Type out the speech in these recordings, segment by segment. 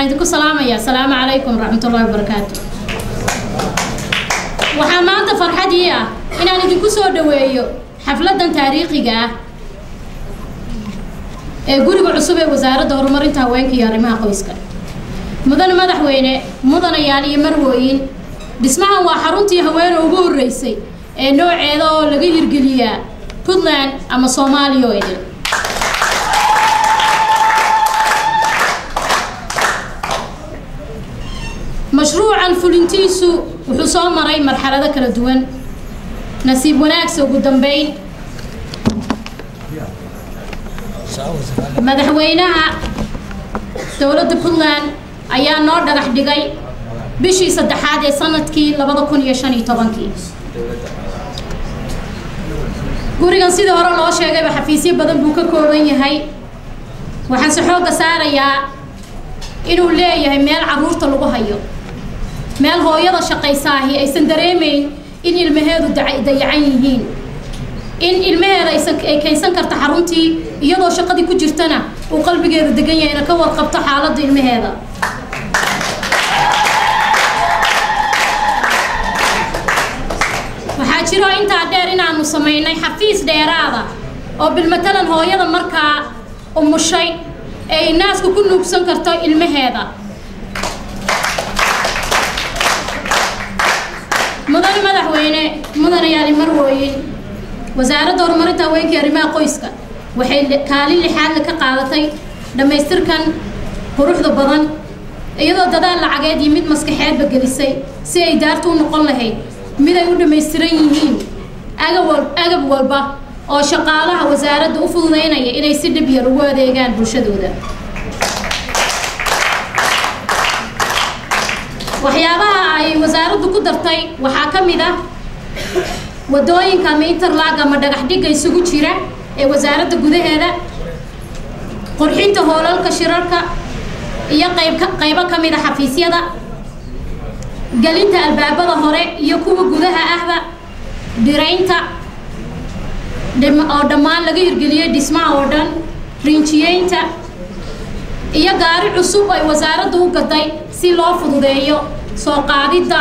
Waxaan idinku salaamayaa asalaamu calaykum waraxmatullaahi wabarakaatu. Waxaa maanta farxad ii ah inaan idinku soo dhoweeyo xafladdan taariikhiga ah ee guriga cusub ee Wasaaradda Horumarinta Haweenka iyo Arrimaha Qoyska. Mudane madaxweyne, mudanayaal iyo marwooyin, dhismahan waa xaruntii haweene ugu horreysay ee nooceeda oo laga hirgeliyaa Puntland ama Soomaaliya oo idil. Mashruucan fulintiisu wuxuu soo maray marxalado kala duwan. Nasiib wanaagsa, ugu dambeyn madaxweynaha dowladda Puntland ayaa noo dhagax dhigay bishii saddexaad ee sanadkii 2015-kii. Gurigan, sidii hore loo sheegayba, xafiisyo badan buu ka kooban yahay. Waxaanse xoogga saarayaa inuu leeyahay meel carruurta lagu hayo, meel hooyada shaqaysaahi aysan dareemayn in ilmaheedu dayacan yihiin, in ilmaheeda aysan ay keensan karto xaruntii iyadoo shaqadii ku jirtana uu qalbigeedu degan yahay ina ka warqabto xaaladda ilmaheeda. Waxaa jiro intaa dheer inaanu samaynay xafiis dheeraada oo bilmatalan hooyada markaa umushay ee ay naaska ku nuugsan karto ilmaheeda. Mudane madaxweyne, mudanayaali, marwooyin, Wasaaradda Horumarinta Haweenka iyo Arrimaha Qoyska waxay kaalin lixaadle ka qaadatay dhammaystirkan quruxda badan, iyadoo dadaal lacageed iyo mid maskaxeedba gelisay si ay daartu u noqon lahayd mid ay u dhammaystiran yihiin agab walba oo shaqaalaha wasaaradda u fududaynaya inay si dhib yar ugu adeegaan bulshadooda. Waxyaabaha ay wasaaraddu ku dartay waxaa ka mid ah wadooyinka ama interlock ama dhagax dhigga isugu jira ee wasaaradda gudaheeda, qurxinta hoolalka shirarka iyo qaybo ka mid a xafiisyada, gelinta albaabada hore iyo kuwa gudaha ahba, dhiraynta oo dhammaan laga hirgeliyey dhismaha oo dhan, rinjiyeynta iyo gaari cusub ay wasaaraddu u gaday si loo fududeeyo soo qaadidda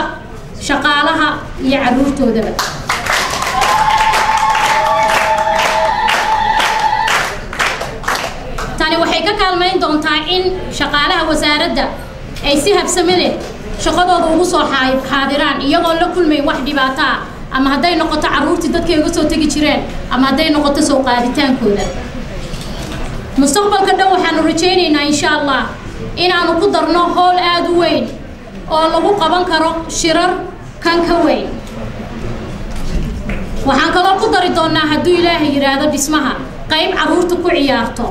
shaqaalaha iyo carruurtoodaba. Tani waxay ka kaalmayn doontaa in shaqaalaha wasaaradda ay si habsami leh shaqadooda ugu soo xaadiraan, iyagoo la kulmayn wax dhibaato ah, ama hadday noqoto carruurtii dadkay uga soo tegi jireen ama hadday noqoto soo qaaditaankooda. Mustaqbalka dhow waxaanu rajaynaynaa, insha Allah, inaanu ku darno howl aada u weyn oo lagu qaban karo shirar kan ka weyn. Waxaan kaloo ku dari doonaa, hadduu Ilaahay yidhaahdo, dhismaha qayb carruurta ku ciyaarto.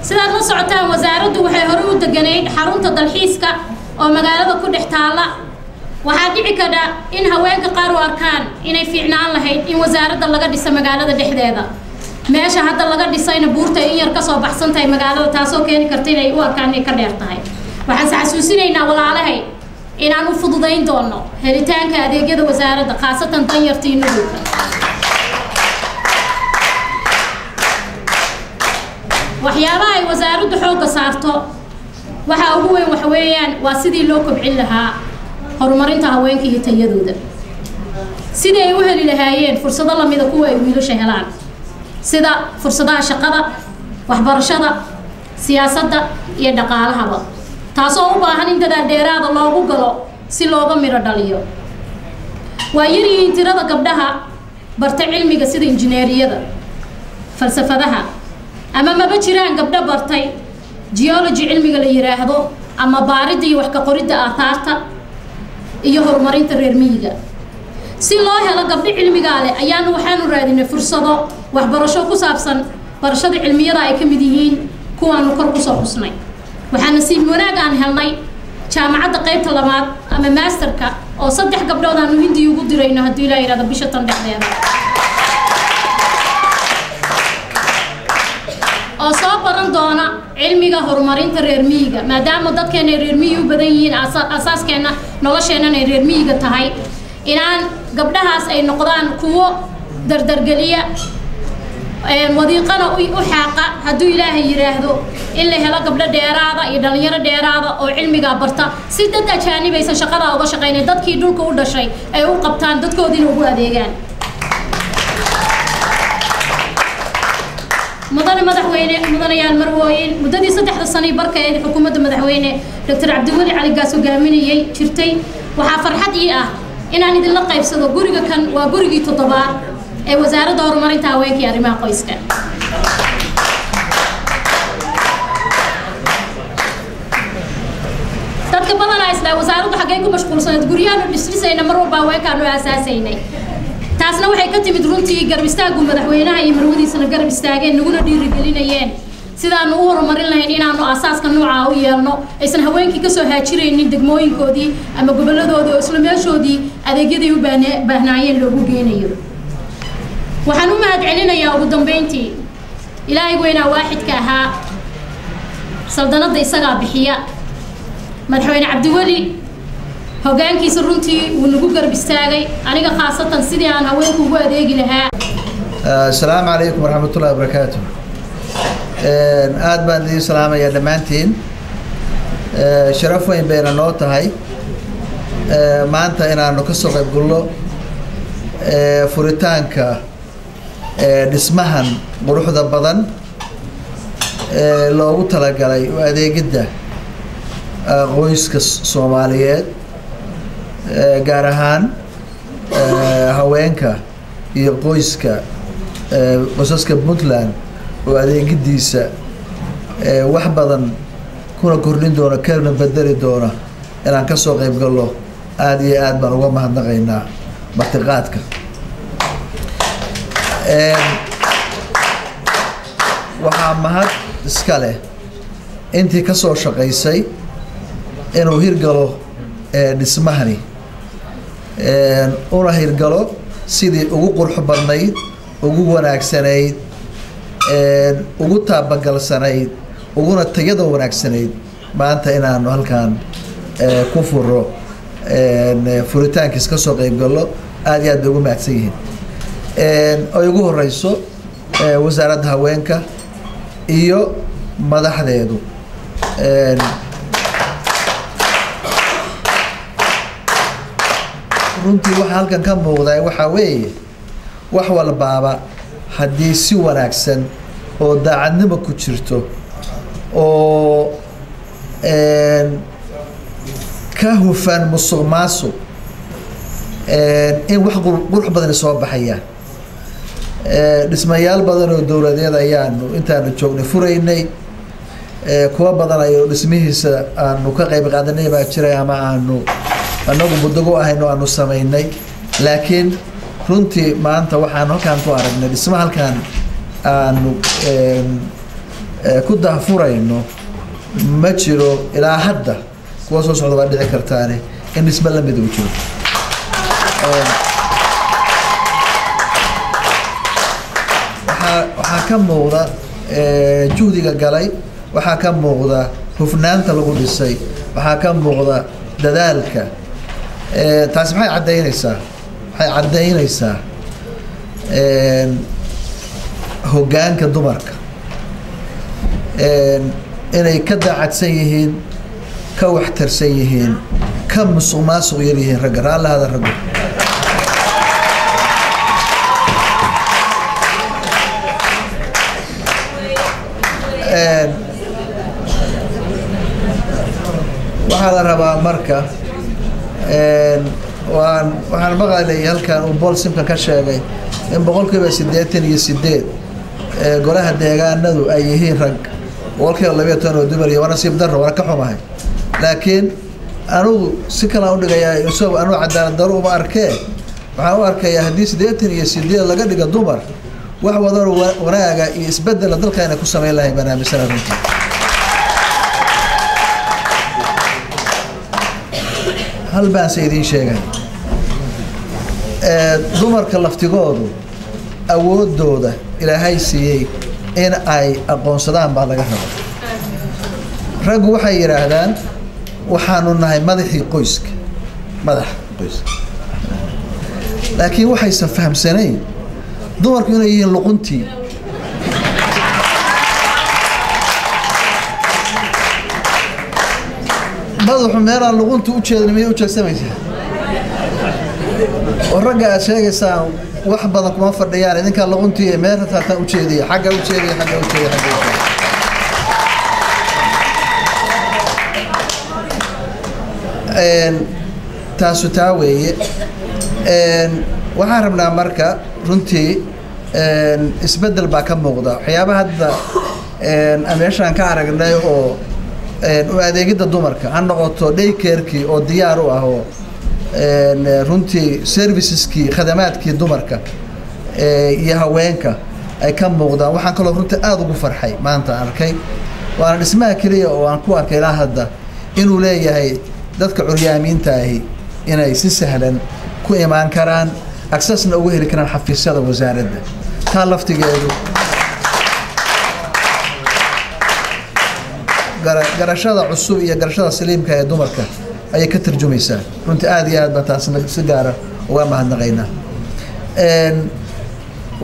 Sidaad la socotaan, wasaaraddu waxay hore u deganayd xarunta dalxiiska oo magaalada ku dhex taalla. Waxaa dhici kadha in haweenka qaar u arkaan inay fiicnaan lahayd in wasaaradda laga dhiso magaalada dhexdeeda, meesha hadda laga dhisayna buurta in yar kasoo baxsan tahay magaalada, taasoo keeni karta inay u arkaan inay ka dheer tahay. Waxaanse xasuusinaynaa walaalahay inaan u fududayn doono helitaanka adeegyada wasaaradda, khaasatan danyarta iyo nugulka. Waxyaabaha ay wasaaraddu xoogga saarto waxaa ugu weyn waxa weeyaan waa sidii loo kobcin lahaa horumarinta haweenka iyo tayadooda, sidii ay u heli lahaayeen fursado lamida kuwa ay wiilasha helaan, sida fursadaha shaqada, waxbarashada, siyaasadda iyo dhaqaalahaba, taasoo u baahan in dadaal dheeraada loogu galo si looga midho dhaliyo. Waa yaryihiin tirada gabdhaha barta cilmiga sida injineeriyada, falsafadaha, ama maba jiraan gabdho bartay geology cilmiga la yiraahdo ama baaridda iyo wax ka qoridda aathaarta iyo horumarinta reer miyiga. Si loo helo gabdho cilmigaa leh ayaanu waxaanu raadinay fursado waxbarasho ku saabsan barashada cilmiyada ay ka mid yihiin kuwaanu kor kusoo xusnay. Waxaa nasiib wanaag aan helnay jaamacadda qaybta labaad ama masterka oo saddex gabdhood aanu Hindiya ugu dirayno, haddii Ilaa yidhahdo, bisha tan dhexdeeda, oo soo baran doona cilmiga horumarinta reer miyiga, maadaama dadkeena ay reer miyi u badan yihiin, asaaskeenna nolosheennan ay reer miyiga tahay, inaan gabdhahaas ay noqdaan kuwo dardargeliya. Wadiiqana u xaaqa hadduu Ilaahay yidhaahdo in la helo gabdho dheeraada iyo dhalinyaro dheeraada oo cilmigaa barta, si dad ajaanibaysan shaqadaa uga shaqaynay, dadkii dhulka u dhashay ay u qabtaan, dadkoodiina ugu adeegaan. Mudane madaxweyne, mudanayaal, marwooyin, muddadii 3da sano barka ee xukuumadda madaxweyne Dr. Cabdiweli Cali Gaas hogaaminayay jirtay, waxaa farxad ii ah inaan idinla qaybsado guriga kan. Waa gurigii 7aad ee Wasaaradda Horumarinta Haweenka iyo Arrimaha Qoyska. Dadka badanaa islaa wasaaraddu xaggay ku mashquulsanayd? Guryahaanu dhisdhisayna mar walba haweenkaanu aasaasay. Taasna waxay ka timid runtii garab istaaggu madaxweynaha iyo marwadiisana garab istaageen, naguna dhiirigelinayeen sidaanu u horumarin lahayn inaanu aasaaska noocaa u yeelno, aysan haweenkii kasoo haajiraynin degmooyinkoodii ama goboladoodii, oo isla meeshoodii adeegyaday u baahnaayeen loogu geenayo. Waxaan u mahad celinayaa ugu dambeyntii Ilaahay weynaa waaxidka ahaa. Saldanadda isagaa bixiya. Madaxweyne Cabdiweli hoggaankiisa runtii wuu nagu garab istaagay, aniga khaasatan, sidii aan haweenku ugu adeegi lahaa. Asalaamu calaykum waraxmatullahi wabarakaatu. Aad baan idiin salaamayaa dhammaantiin. Sharaf weyn bayna noo tahay maanta inaanu ka soo qayb galno furitaanka dhismahan quruxda badan loogu talagalay u adeegidda qoyska Soomaaliyeed, gaar ahaan haweenka iyo qoyska, qoysaska Puntland, oo adeegidiisa wax badan kuna kordhin doona kana bedeli doona inaan kasoo qayb galno. Aada iyo aad baan uga mahadnaqaynaa martiqaadka. Waxaa mahad iska leh intii kasoo shaqaysay inuu hirgalo dhismahani, una hirgalo sidii ugu qurux badnayd, ugu wanaagsanayd, ugu taabagalsanayd, uguna tayada wanaagsanayd. Maanta inaanu halkan ku furo, furitaankiis kasoo qayb gallo, aada iyo aad bay ugu mahadsan yihiin, ay ugu horeyso Wasaaradda Haweenka iyo madaxdeedu. Runtii waxaa halkan ka muuqda waxaa weeye, wax walbaaba haddii si wanaagsan oo daacadnimo ku jirto oo ka hufan musuq maasuq in wax qurux badani soo baxayaan. Dhismayaal badan oo dowladeed ayaanu intaanu joognay furaynay, kuwa badan ayo dhismihiisa aanu ka qayb qaadanay baa jiray, ama aanu anagu muddogu ahayno aanu samaynay. Laakiin runtii maanta waxaanu halkaan ku aragnay dhisma halkaan aanu ku daahfurayno ma jiro ilaa hadda. Kuwa soo socda waa dhici kartaane in dhismo lamid uu jiro. Waxaa ka muuqda juhdiga galay, waxaa ka muuqda hufnaanta lagu dhisay, waxaa ka muuqda dadaalka. Taasi maxay caddaynaysaa? Waxay caddaynaysaa hoggaanka dumarka inay ka daacadsan yihiin, ka waxtarsan yihiin, ka musuq maasuq yar yihiin ragga. Raallahada raggu. Waxaa la rabaa marka, waan maqalay halkan uu Paul Simka ka sheegay in 88% golaha deegaanadu ay yihiin rag, 12% oo dumar iyo. Waa nasiib darro, waana ka xumahay, laakiin anugu si kalaan udhigayaa. Isagoo anugu cadaalad daro uma arkee, waxaan u arkayaa haddii 88 laga dhigo dumar, wax wadanoo wanaaga iyo isbedela dalka inay ku samayn lahayn baan aaminsana runtii. Hal baanse idiin sheegay: dumarka laftigoodu awoodooda Ilaahay siiyey in ay aqoonsadaan baa laga raba. Raggu waxay yidhaahdaan waxaanu nahay madaxii qoyska, madaxa qoyska, laakiin waxaysan fahamsanayn dumarku inay yihiin luquntii. Madaxu meelaan luqunta u jeedin miyay u jeegsamaysaa? Oo ragga aad sheegaysaan wax badan kuma fadhiyaan, idinkaa luquntii meel rataataan u jeediya, xagga u jeediya, xagga u jeediya, xagga u jeediya. Taasu taa weeye. Waxaan rabnaa marka runtii isbeddel baa ka muuqda waxyaabaha hadda meeshaan ka aragnay oo u adeegidda dumarka ha noqoto daycarekii oo diyaar u ah oo runtii serviceskii khadamaadkii dumarka iyo haweenka ay ka muuqdaan. Waxaan kaloo runtii aada ugu farxay maanta aan arkay, waana dhismaha keliya oo aan ku arkay ilaa hadda inuu leeyahay dadka curyaamiinta ahi inay si sahlan ku imaan karaan, accessna ugu heli karaan xafiisyada wasaaradda. Taa laftigeedu garashada cusub iyo garashada saliimka ee dumarka ayay ka tarjumaysaa. Runtii aada iyo aad baan taasna si gaara uga mahadnaqaynaa.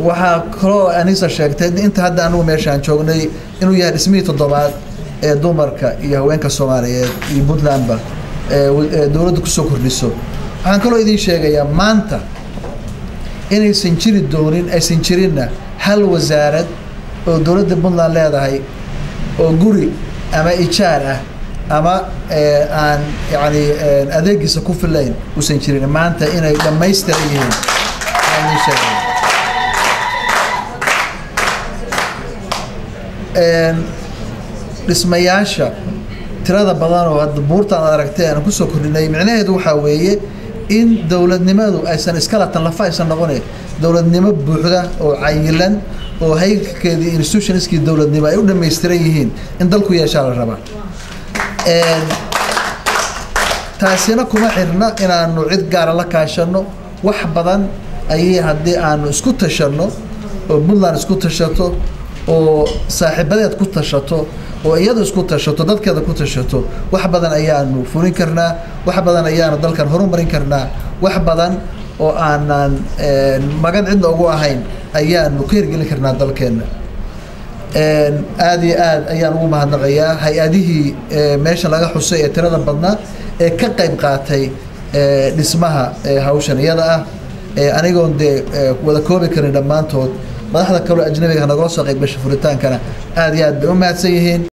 Waxaa kaloo Anisa sheegtay inta hadda anugu meeshaan joognay inuu yahay dhismihii 7aad ee dumarka iyo haweenka Soomaaliyeed iyo Puntlandba dowladda kusoo kordhiso. Waxaan kaloo idiin sheegayaa maanta inaysan jiri doonin, aysan jirinna hal wasaarad oo dowladda Puntland leedahay oo guri ama ijaar ah ama aan yani adeegiisa ku filayn uusan jirin. Maanta inay dhammaystiran yihiin aan idiin sheegaya. Dhismayaasha tirada badan oo hadda buurta aad aragtay aan kusoo kordhinay, micnaheedu waxaa weeye in dowladnimadu aysan iskala tan lafa aysan noqonayn, dowladnimo buuxda oo cayilan oo haykalkeedii institutionskii dowladnimo ay u dhammaystiran yihiin in dalku yeeshaa la rabaa. Taasina kuma xirna inaanu cid gaara la kaashano. Wax badan ayay haddii aanu isku tashanno oo Puntland isku tashato oo saaxiibadeed ku tashato oo iyadu isku tashato, dadkeeda ku tashato, wax badan ayaanu fulin karnaa, wax badan ayaanu dalkan horumarin karnaa, wax badan oo aanan magan cidna ugu ahayn ayaanu ka hirgelin karnaa dalkeenna. Aada iyo aad ayaan ugu mahadnaqayaa hay-adihii meesha laga xusay ee tirada badnaa ee ka qayb qaatay dhismaha hawshan iyada ah, anigoon dee wada koobi karin dhammaantood. Madaxda kaloo ajnabiga nagala soo qayb gasha furitaankana aada iyo aad bay u mahadsan yihiin.